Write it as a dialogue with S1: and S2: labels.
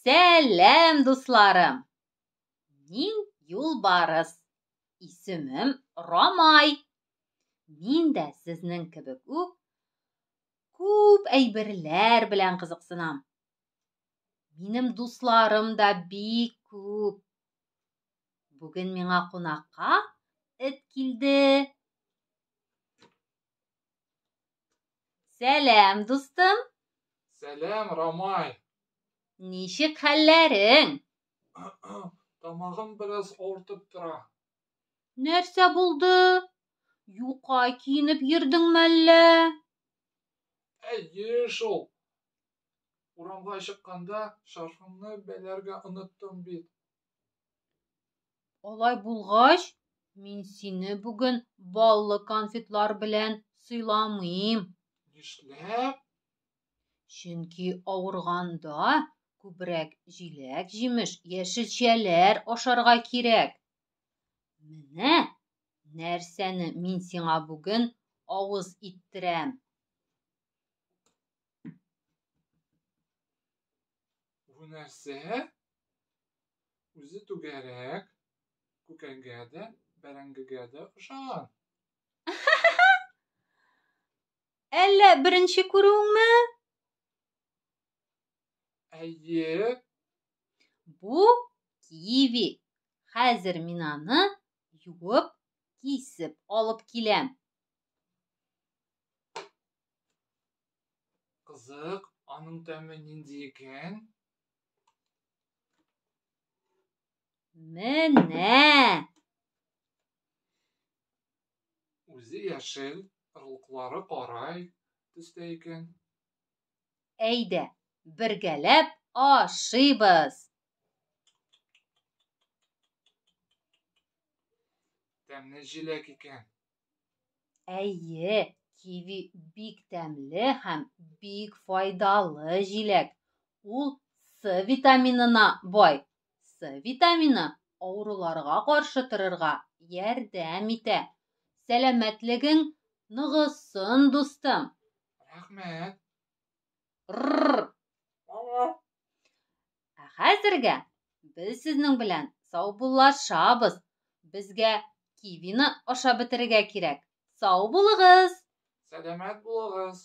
S1: Сәлам, дусларым! Мин юлбарыс. Исемем Рамай. Мин дә сезнең кебек үк күп әйберләр белән кызыксынам. Минем дусларым да бик күп. Бүген миңа кунакка эт килде. Сәлам, дустым.
S2: Сәлам, Рамай.
S1: Ничек хәлләрең?
S2: Тамагым бераз авыртып тора.
S1: Нәрсә булды? Юка киенеп йөрдең мәллә?
S2: Әйе шул. Урамга чыкканда шарфымны бәйләргә оныттым бит.
S1: Алай булгач, мин сине бүген баллы конфетлар белән сыйламыйм.
S2: Нишләп?
S1: Чөнки авырганда күбрәк җиләк-җимеш, яшелчәләр ашарга кирәк. Менә нәрсәне мин сиңа бүген авыз иттерәм.
S2: Бу нәрсә? Үзе түгәрәк, күкәйгә дә, бәрәңгегә дә ошаган.
S1: Әллә беренче күрүеңме?
S2: Әйе.
S1: Бу киви. Хәзер мин аны юып, кисеп алып киләм.
S2: Кызык, аның тәме нинди икән?
S1: Менә!
S2: Үзе яшел, орлыклары кара төстә икән.
S1: Әйдә, бергәләп ашыйбыз!
S2: Тәмле җиләк икән.
S1: Әйе, киви бик тәмле һәм бик файдалы җиләк. Ул С витаминына бай. С витамины авыруларга каршы торырга ярдәм итә. Сәламәтлегең ныгысын, дустым.
S2: Рәхмәт.
S1: Рррр. Ә хәзергә без сезнең белән саубуллашабыз. Безгә кивины ашап бетерергә кирәк. Сау булыгыз!
S2: Сәламәт булыгыз!